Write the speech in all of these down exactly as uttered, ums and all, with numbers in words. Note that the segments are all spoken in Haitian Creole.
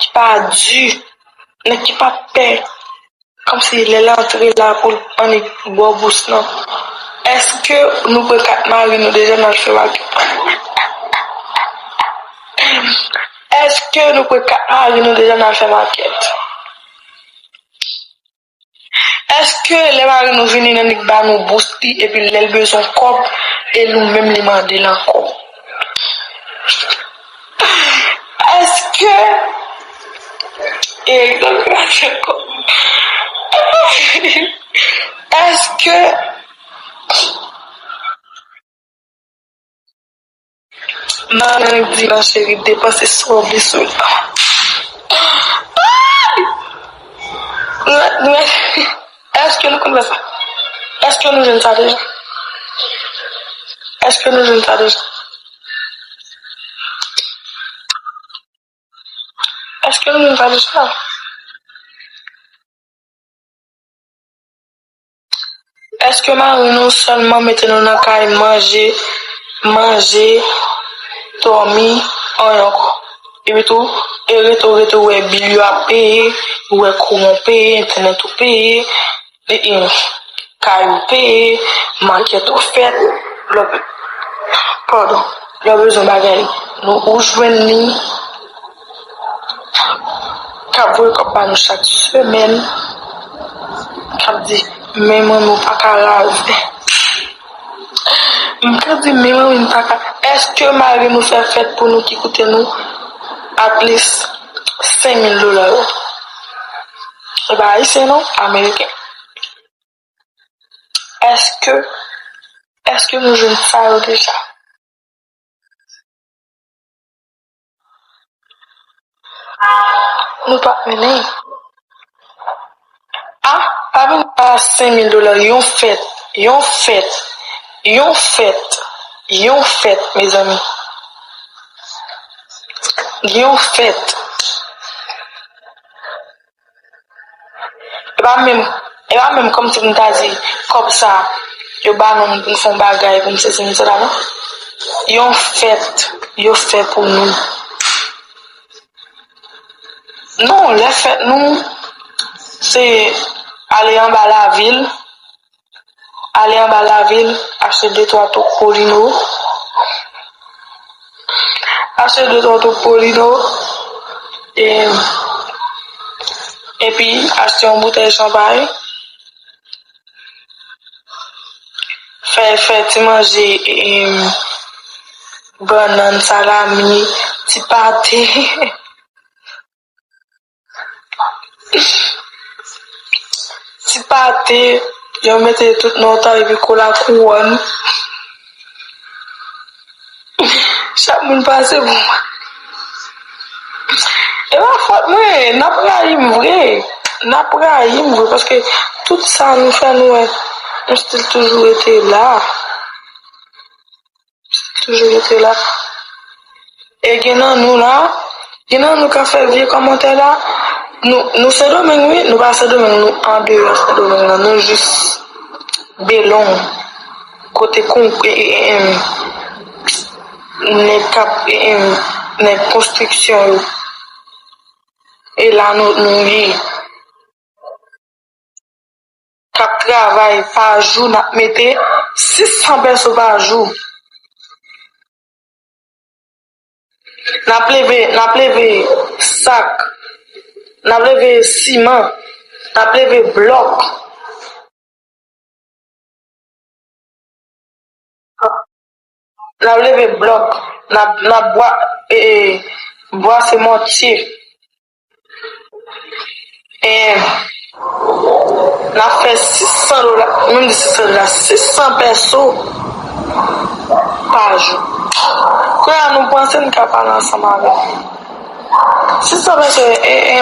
ki pa di, nèg ki pa pè, kòmsi lè l antre la pou l annik bò bous lan. Èske nou pran kat mari nou deja n al fè makèt? Èske nou pran kat mari nou deja n al fè makèt? Èske lè mari nou vini, n annik ba nou bous li, epi lè l bezwen kòb, e nou menm li mande l ankò? Èske e èske Madanm di nan cheri depanse sa w vle sou l. Èske nou konn fè sa? Èske nou jwenn sa deja? Èske nou jwenn sa deja? Èske nou jwenn sa deja? Èske mari nou sèlman mete nou nan kay manje, manje, dòmi, anyen ankò? Epi tou, e rete w rete w wè bil yo ap peye, ou wè kouran w peye, entènèt ou peye, e, e, kay ou peye, makèt ou fèt, lè w, padon, lè w bezwen bagay, nou ou jwenn li, k ap voye kòb ba nou chak semèn, k ap di, men manmi w pa ka raze. M ka di, men manmi m pa ka. Èske mari nou fè fèt pou nou ki koute nou at least senk mil dola yo? E pa ayisyen non, ameriken. Èske, èske nou jwenn sa yo deja? Nou pa mennen. A, pa vin pa senk mil dola, yon fèt, yon fèt, yon fèt, yon fèt, mezanmi. Yon fèt. E pa menm, e pa menm kòmsi pou m ta di, kòb sa, yo ba nou pou n fè yon bagay, pou n sesi, n sela, non. Yon fèt, yo fè pou nou. Non, lè fèt nou, se ale anba lavil, ale anba lavil, achte de twa Topolino. Achte de twa Topolino. E, epi achte yon boutèy chanpay. Fè, fè ti manje, e, bannann, salami, ti pate. Ti pate, yo mete tout nan yon tay epi kola kouwòn. Chak moun pase pou mwen. E pa fòt mwen, n ap rayi m vre. N ap rayi m vre, paske tout sa nou fè, nou wè, nou still toujou rete la. Toujou rete la. E gen nan nou la, gen nan nou k ap fè vye kòmantè la. Nou, nou Sendomeng, wi, nou pa Sendomeng, nou andeyò Sendomeng nan, nou jis Belong. Kote kon, e, e, e, em, nèg k ap, e, em, nèg konstriksyon yo. E la nou, nou ye. K ap travay pa jou, n ap mete sis san pèso pa jou. N ap leve, n ap leve sak, n ap leve siman, n ap leve blòk. N ap leve blòk, n ap, n ap bwa, e, e, bwase mòtye. E, n ap fè sis san dola, menm di sis san dola, sis san pèso pa jou. Kounye a nou panse n ka pale ansanm avè l. Sis san pèso, e, e,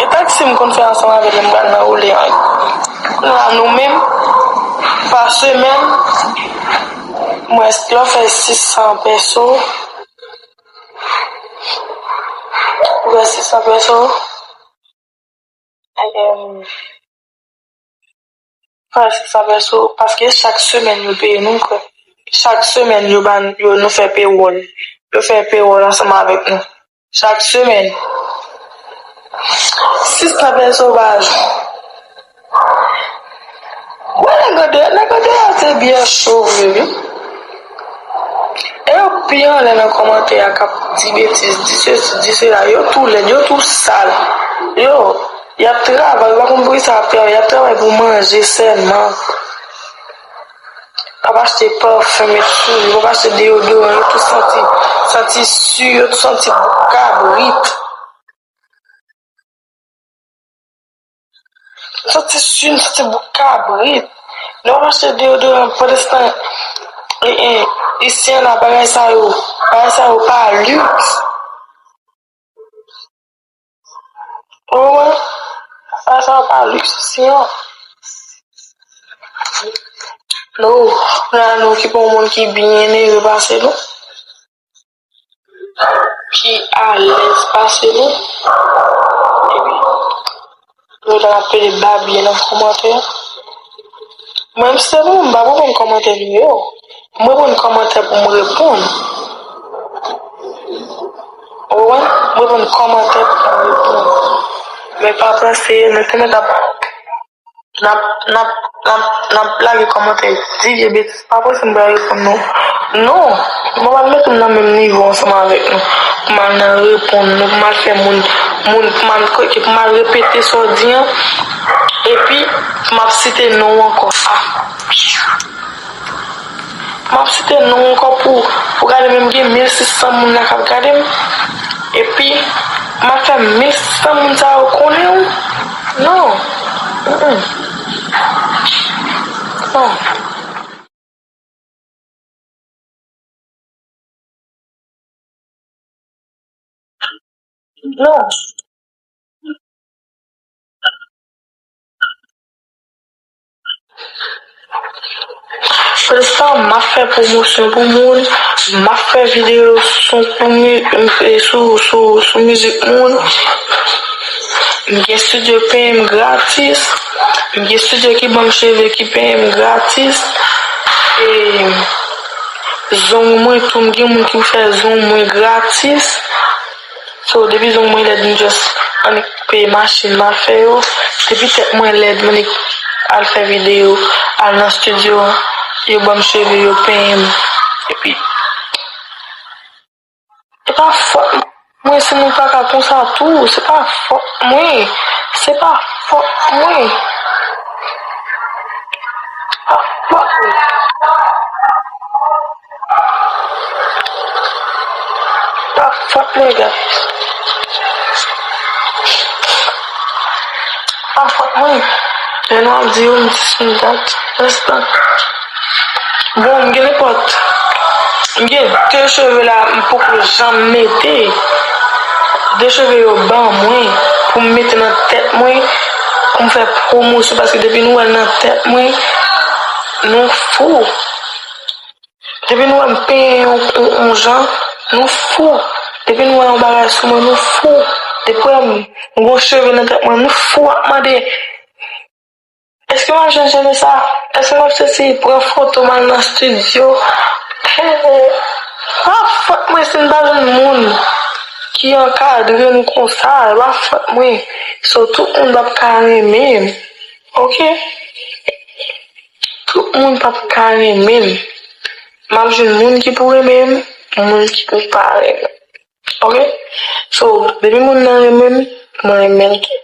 e taksi m konn fè ansanm avè l, m pral nan woule an. Kounye a nou menm, pa semèn, mwen lè w fè sis san pèso, ou fè sis san pèso, em, fè sis san pèso, paske chak semèn yo peye nou, frè. Chak semèn yo ban, yo, nou fè pewòl. Yo fè pewòl ansanm avèk nou. Chak semèn. Sispann fè sovaj. Bon, nèg yo deyò, nèg yo deyò se byen cho vre, wi. E yo pi anlè nan kòmantè a k ap di betiz, di sesi, di sela. Yo tou lèd, yo tou sal. Yo, y ap travay, yo pa konn poukisa y ap travay, y ap travay pou manje sèlman. P ap achte pafen, met sou yo, p ap achte deyodoran, yo tou santi, santi si, yo tou santi bouk kabrit. Santi si, santi bouk kabrit. Lè w ap achte deyodoran, pandanstan, e, e, isi an la, bagay sa yo, bagay sa yo pa liks. Ou konprann? Bagay sa yo pa liks isi an. Nou, la nou ki pou yon moun ki byen ere pase nou. Ki alèz pase nou. Epi, nou ta ap pede babye nan kòmantè. Mwen, m se moun, m pa pou konn kòmantè nou yo. Mwen, konn kòmantè pou m reponn. Ou konprann? Mwen, konn kòmantè pou m reponn. Men pa panse, nou te mèt ap N ap, n ap, n ap, n ap lage kòmantè di vye betiz pa posib m pral reponn nou. Non, mwen pa mete m nan menm nivo ansanm avèk nou. Pou m al nan reponn nou, pou m al fè moun, moun, pou m al, pou m al repete sa w di an. Epi, pou m ap site non w ankò. Ah. M ap site non w ankò pou, pou gade, men m gen mil sis san moun la k ap gade m. Epi, m ap fè mil sis san moun sa yo konnen w? Non. Mm-mm. Non. Non. Prensipal, m ap fè pwomosyon pou moun, m ap fè videyo sou, pou mi-, sou, sou, sou mizik moun. M gen estidyo peye m gratis. M gen estidyo ki ban m cheve ki peye m gratis. E zong mwen tou, m gen moun ki fè zong mwen gratis. So, depi zong mwen lèd, m just annik peye machin m al fè yo. Depi tèt mwen lèd, m annik al fè videyo, al nan estidyo an. Yo ban m cheve, yo penyen m. Epi, e pa fòt mwen si nou pa ka konsa tou. Se pa fòt mwen. Se pa fòt mwen. Pa fòt mwen. Pa fòt mwen, guys. Pa fòt mwen. Lè nou ap di yo, m di sou dat. Restan. Bon, m gen nenpòt. M gen de cheve la, m poko janm mete. De cheve yo ban mwen pou m mete nan tèt mwen, pou m fè pwomosyon, paske depi nou wè l nan tèt mwen, nou fou. Depi nou wè m penyen yon, yon, yon jan, nou fou. Depi nou wè yon bagay sou mwen, nou fou. Depi wè m, m gon cheve nan tèt mwen, nou fou ap mande, èske m ap jwenn cheve sa? Èske m ap sesi pran foto m al nan estidyo? Hey, pa fòt mwen si m pa jwenn moun ki ankadre m konsa, pa fòt mwen. So, tout moun p ap ka renmen m. Oke? Tout moun p ap ka renmen m. M ap jwenn moun ki pou renmen m, moun ki pou pa renmen m. Oke? So, depi moun nan renmen m, mwen renmen l tou.